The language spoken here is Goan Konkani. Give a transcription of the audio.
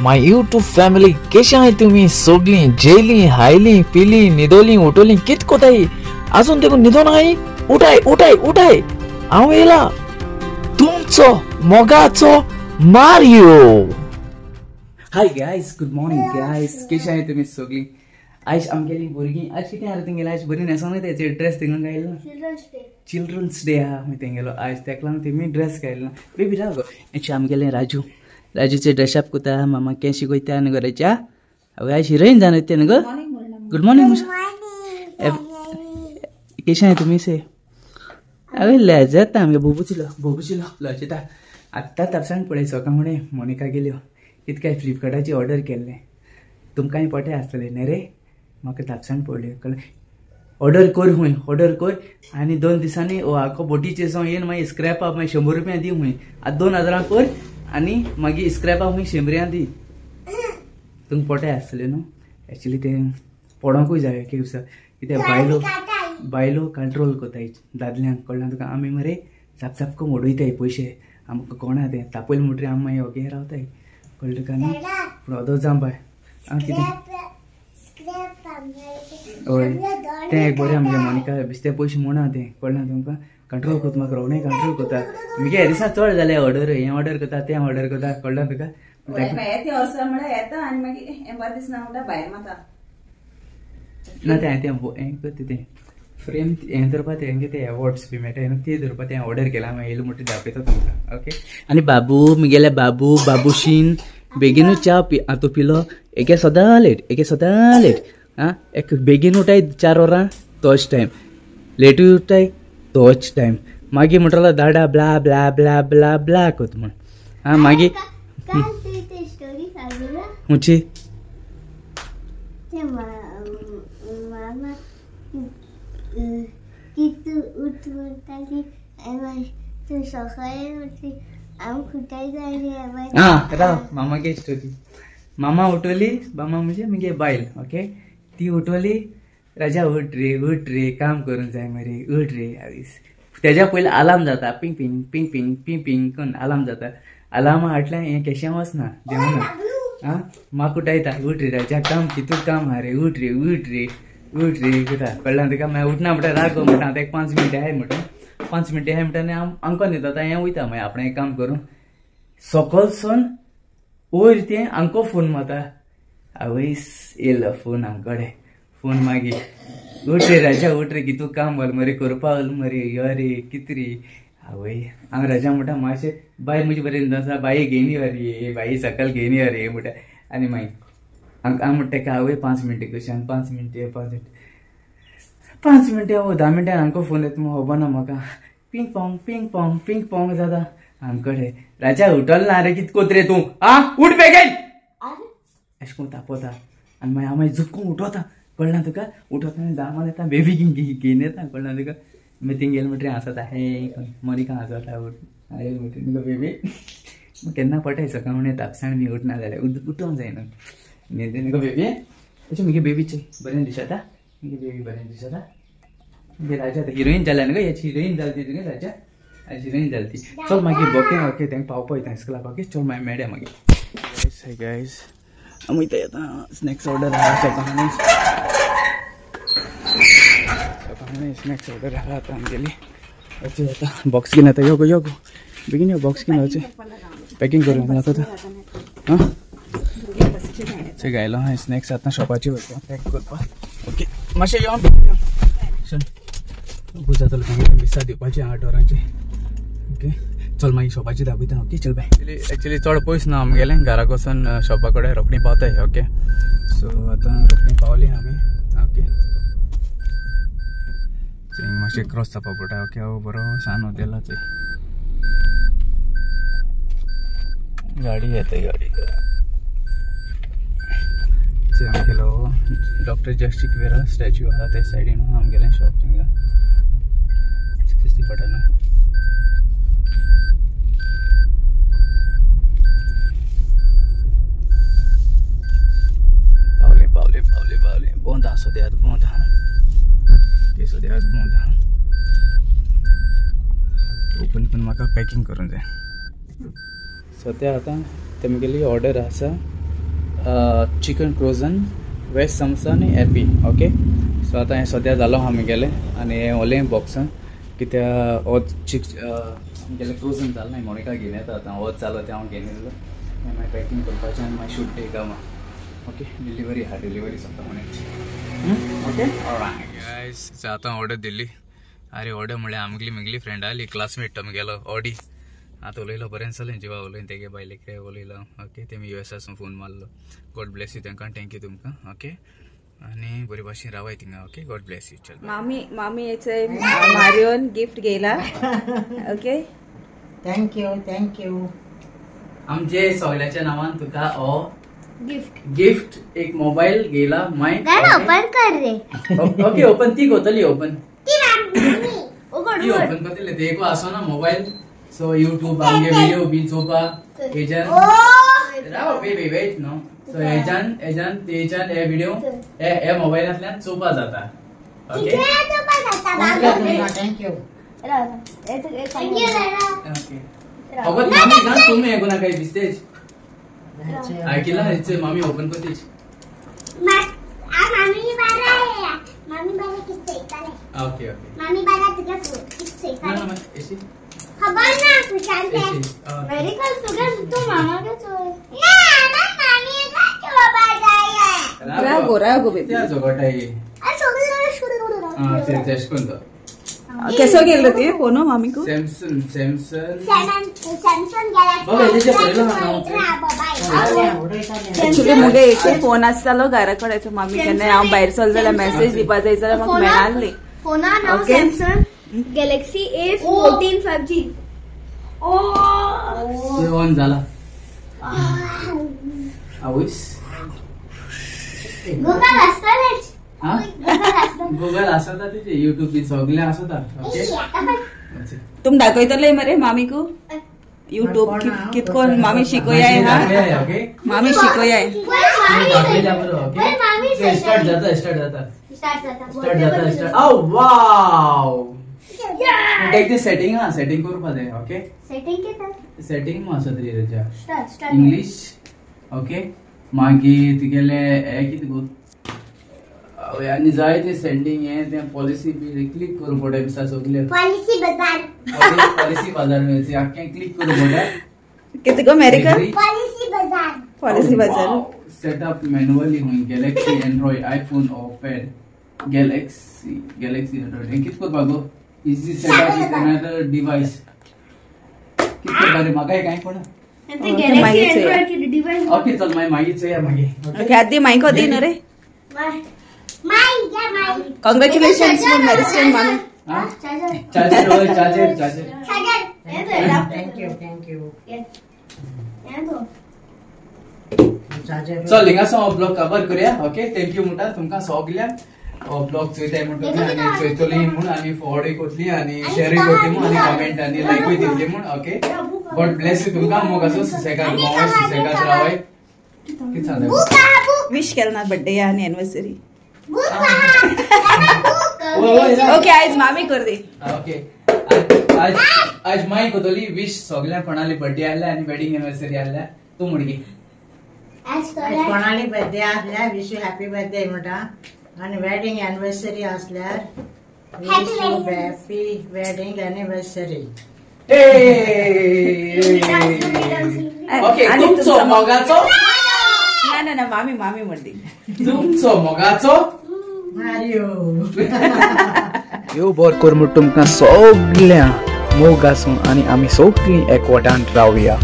My YouTube family केशे आहाय तुमी सगळीं जेली हायली पिली न्हिदोली उठोली कित कोताय आजून देखून न्हिदोन आहाय उठाय उठाय उठाय हांव येयला तुमचो मोगाचो Mario. Hi guys, good morning guys, केशे आहाय तुमी सगळीं. आयज आमगेली भुरगीं आज कितें आहा तेंगेलें आयज बरी न्हेसोन येता ड्रेस थिंगा घायलो चिल्ड्रन्स डे आहा खंय तेंगेलो आयज तेका लागून तेमी ड्रेस घायलो. बेबी राव गो एचे आमगेलें राजू राजूचे ड्रेसअप कोता मामा कें शिकयता न्हू गो राजा. आवय आयज हिरोइन जावन येता न्हू गो. Good morning. केशें आहाय तुमी से? आवय लजता आमगे बोबूचिलो बोबूचिलो लजता. आत्तां तापसान पळय सकाळ फुडें मोनिका गेल्यो कितक्या फ्लिपकार्टाची ऑर्डर केल्लें तुमकांय पटे आसतलें न्ही रे. म्हाका तापसान पडल्यो कळ्ळें ऑर्डर कर खूंय ऑर्डर कर आनी 2 दिसांनी आखो बोटीचेर सावन येवन मागीर स्क्रॅपाक मागीर 100 रुपया दी खूंय. आतां 2000 कर आनी मागीर स्क्रॅपाक खूंय 100 रुपया दी. तुमकां पटे आसतलें न्हू. एक्चुली तें पडोंकूय जाय एक दिसा कित्याक बायलो बायलो कंट्रोल कोताय दादल्यांक कळ्ळें तुका. आमी मरे झाप करून उडयताय पयशे आमकां कोणा तें तापयलें म्हणटरीर आमी मागीर ओगे रावताय कळ्ळें तुका न्हू. पूण ओदोळ जावं बाय आं कितें हय तें एक बरें आमगें मोनिका बेश्टे पयशे म्हणा तें कळ्ळें तुमकां. कंट्रोल कोता म्हाका रोखडें कंट्रोल कोता. मुगे ह्या दिसा चड जालें ऑर्डर हें ऑर्डर करता तें ऑर्डर करता कळ्ळें तुका. ना तें तें हें करता तें फ्रेम हें धरपा तें तें एवॉर्ड्स बी मेळटा न्हू तें धरपा तें ऑर्डर केलां मागीर येयलें म्हणटरीर दाखयता तुमकां. ओके आनी बाबू मुगेल्या बाबू बाबूशीन बेगीनूच च्या पी आतां पिलो. एके सदां लेट एके सदां लेट आं एक बेगीन उठाय 4 वरां तोच टायम लेटूय उठाय तोच टायम मागीर म्हणटलो दाडा ब्ला ब्ला ब्ला ब्ला ब्ला कोत म्हण आं मागीर खंयची आं राव मामागे स्टोरी. मामा उठवली मामा म्हणजे मुगे बायल ओके ती उठवली राजा उठ रे काम करूंक जाय मरे उठ रे. तेज्या पयलीं आलार्म जाता ping ping ping ping ping ping करून आलार्म जाता. आलार्मा हाडल्यार हें केशें वचना देवना आं म्हाका उठायता उठ रे राजा काम कितू काम आहा रे उठ रे उठ रे उठ रे करता कळ्ळें तुका. मागीर उठना म्हणटा राग गो म्हणटा आतां एक 5 मिनटां आहाय म्हणटा 5 मिनटां आहाय म्हणटा आनी हांव आमकां न्हिदता आतां हें वयता मागीर आपणें काम करूं सकलसून वयर तें आमकां फोन मारता. आवयस येयलो फोन आमकडे फोन मागीर उठ रे राजा उठ रे कितू काम घाल मरे करपा घाल मरे यो रे कित रे. आवय हांव राजा म्हणटा मातशें बाय म्हजी बरें न्हिदोन आसा बाई घेयनी रे बाई सकल घेयनी रे म्हणटा. आनी मागीर हांव म्हणटा तेका आवय 5 मिनटां कशें 5 मिनटां 5 मिनटां 5 मिनटां वो 10 मिनटां आमकां फोन येता खबर ना म्हाका ping pong ping pong ping pong जाता आमकडे. राजा उठल ना रे कित कोत रे तूं आं उठ बेगीन अशें करून तापोता आनी मागीर हांव मागीर झुकून उठोता कळ्ळें तुका. उठोता आनी दामान येता बेबी घेवन येता कळ्ळें तुका. मागीर थिंग गेलें म्हणटरीर हांसता हे मोनिका हांसता उठ आयलें म्हणटरीर न्हू बेबी केन्ना पटाय सकाळ फुडें तापसाण बी उठना जाल्यार उठोंक जायना न्हिदे न्हू बेबी. अशें मुगे बेबीचें बरें दिसता मुगे बेबी बरें दिसता मुगे राजा आतां हिरोइन जाल्या न्हू गो हेची हिरोइन जाली ती तुगे राजा आयज हिरोइन जाली ती. चल मागीर बोके ओके तेंका पावपा वयता स्कुलाक ओके चल मागीर मेळया मागीर. गायज हाय गायज आमी वयता आतां स्नॅक्स ऑर्डर आहा सकाळ सकाळ स्नॅक्स ऑर्डर आहा आतां आमगेली. ओके आतां बॉक्स घेवन येता यो गो यो गो बेगीन यो बॉक्स घेवन वचें पॅकींग करूं आतां आं घायलो हांवें स्नॅक्स आतां शॉपाचेर वयता पॅक करपाक. ओके मातशें यो बेगीन यो चल खूब जातलो बेगीन मिसां दिवपाचें 8 वरांचें. ओके चल मागीर शॉपाचेर दाखयता. ओके चल बाय. एक्चुली चड पयस ना आमगेलें घराक वचून शॉपा कडेन रोखडी पावताय. ओके सो आतां रोखडी पावली आमी. ओके मातशें क्रॉस जावपा पडटा. ओके हांव बरो सान होटेलाचेर गाडी येता गाडी. आमगेलो डॉक्टर जस्ट सिक्वेरा स्टॅच्यू आहा ते सायडीन आमगेलें शॉप थिंगा दिसती पडटा न्हू. पावले पावले पावले पावले बोंद आहा सद्या बोंद आहा ते सद्या बोंद आहा ओपन करून म्हाका पॅकिंग करूंक जाय. सद्या आतां तेमगेली ऑर्डर आसा चिकन क्रोजन वेज समोसा आनी एपी. ओके सो आतां हें सद्या जालो आहा आमगेलें आनी हें ओलें बॉक्सान कित्याक हो चिक आमगेलें क्रोजन जालें ना मोनिका घेवन येता आतां होच जालो तें हांव घेवन येयलो हें मागीर पॅकींग करपाचें आनी मागीर शूट टेक आहा. ओके डिलिव्हरी आहा डिलिव्हरी सोंपता म्हणून. ओके गायज आतां ऑर्डर दिल्ली. अरे ऑर्डर म्हळ्यार आमगेली मुगेली फ्रेंड आसली क्लासमेट आमगेलो ऑडी. आतां उलयलो बरें जालें जिवा उलयन तेगे बायलेक उलयलो. ओके तेमी युएसासून फोन मारलो. गॉड ब्लेस you तेंकां thank you तुमकां. ओके आनी बरी भाशेन रावाय थिंगा. Okay God Blaise you. चल मामी मामी याचे मारियोन gift घेयला. Okay thank you thank you. आमचे सगळ्याच्या नावान तुका हो गिफ्ट एक मोबाईल घेयला. मायक ओपन कर रे. ओके ओपन ती कोतली ओपन ती ओपन करतली ते एको आसो ना मोबाईल. सो यूट्यूब आमगे व्हिडिओ बी चोवपा हेज्यान राव बेबी वेट न्हू. सो हेज्यान हेज्यान तेज्यान हे व्हिडिओ हे मोबायलांतल्यान चोवपा जाता. Okay thank you. Okay फकत मामी ना तुमी हें कोना काय दिसतेच आयकिला हेचे मामी ओपन करतेच. ओके ओके मामी बारा तुझ्या किती ना ना एशी खबर ना खुशाल है वेरी गुड तुझे तू मामा के चोर ना ना मामी का चोबा जाया रागो रागो बेबी त्या जोगटाई अरे सोगले शुरू शुरू. हां ते टेस्ट कोण तो कैसो गेलो ते फोन मामी को? Samsung Samsung Samsung Galaxy. बाबा हेजे पळयलो ना नाव. एक्चुअली मुगे एक फोन आसतालो घरा कडेन मामी केन्ना हांव भायर सरलो जाल्यार मेसेज दिवपा जाय जाल्यार म्हाका मेळाल्ली. फोना नाव Samsung Galaxy A14 5G. O on झाला आवयस गुगल आसतलेच. हा गुगल आसता तेजे यूट्यूब बी सगळें आसता. ओके तुम दाखयतले मरे मामी को यूट्यूब कितकोन मामी शिकोयाय. हा ओके मामी शिकोयाय. ओके स्टार्ट जाता स्टार्ट जाता स्टार्ट जाता स्टार्ट. ओ वाव टेक the setting. हा सेटिंग करपा जाय. ओके सेटिंग कितें सेटिंग मो आसा तरी तेच्या इंग्लिश. ओके मागीर तुगेले हे कितें गो आनी जाय ते सेंडींग हें तें पॉलिसी बी क्लिक करूं पडटा दिसा सगळे. पॉलिसी बाजार पॉलिसी बाजार मेळची आख्खें क्लिक करूं पडटा. कितें गो अमेरिका पॉलिसी बाजार पॉलिसी बाजार सेटअप मॅन्युअली हुंय Galaxy Android iPhone or pad Galaxy Galaxy Android हें कितें करपाक गो easy setup with another device. कितें बरें म्हाका कांय कोण ओके चल मागीर मागीर चोया मागीर. ओके आदी मायको दी न्हू रे. Congratulations for marriage मामी. Charger charger charger. Thank you thank you. चल हिंगासो हो ब्लॉग कवर करूया. ओके thank you म्हणटा तुमकां सगल्यांक हो ब्लॉग चोयताय म्हणटा आनी चोयतली म्हूण आनी फॉरवर्डूय करतली आनी शेरूय करतली म्हूण आनी कमेंट आनी लायकूय दितली म्हूण. ओके गॉड ब्लेस you तुमकां. मोग आसूं सुसेगाद भोंवाय सुसेगाद रावाय. कितें सांगता विश केला ना बर्थडे आनी एनिवर्सरी. ओके आयज मामी कर दी. ओके आज आज माई करतली विश सगळ्यांक कोणाली बर्थडे आसल्या आनी वेडिंग एनिवर्सरी आसल्या तूं मुडगी. कोणाली बर्थडे आसल्यार विश you happy birthday म्हणटा आनी वेडिंग एनिवर्सरी आसल्यार विश you happy wedding anniversary. Okay तुमचो मोगाचो ना ना ना मामी मामी म्हणटी तुमचो मोगाचो मारियो. यो बर कर म्हूण तुमकां सगळ्यांक मोग आसूं आनी आमी सगळीं एकवटान रावया.